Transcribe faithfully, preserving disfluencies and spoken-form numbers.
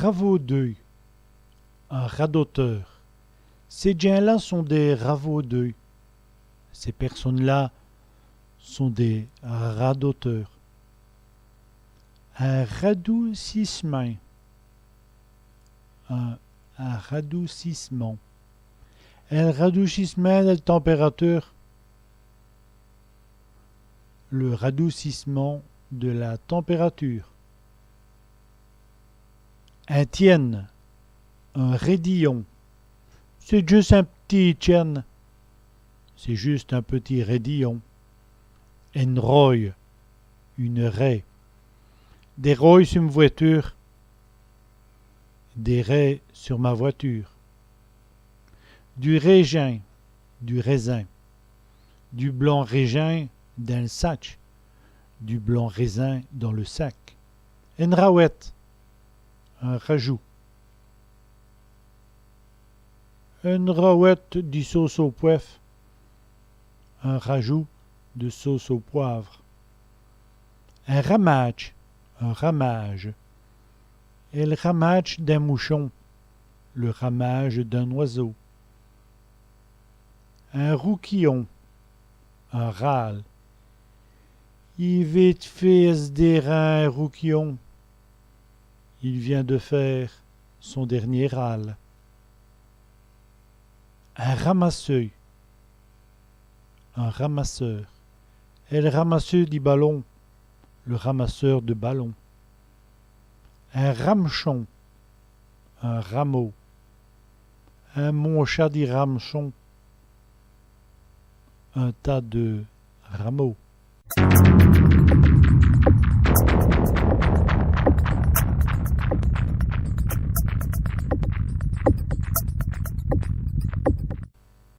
Ravôdeû, un radoteur. Cès djins-là sont dès ravôdeûs. Ces personnes-là sont des radoteurs. In radoûciss'mint. Un, un radoucissement. El radouciss'mint dèl tempèrature. Le radoucissement de la température. In tiène, un raidillon. C'èst jusse in p'tit tiène. C'est juste un petit raidillon. Ène roye, une raie. Dès royes su m' vwèture. Des raies sur ma voiture. Du rêjin, du raisin. Du blanc rêjin dins l' satch. Du blanc raisin dans le sac. Ène rawète, un rajout. Ène rawète di sauce au pwève. Un rajout de sauce au poivre. In ramâdje, un ramage. El ramâdje d'in mouchon, le ramage d'un oiseau. In rouquiyon, un râle. I vént d' fé s' dêrin rouquiyon. Il vient de faire son dernier râle. In ramasseû, un ramasseur. El ramasseû di balons, le ramasseur de ballons. In ram'chon, un rameau. In moncha di ram'chons, un tas de rameaux.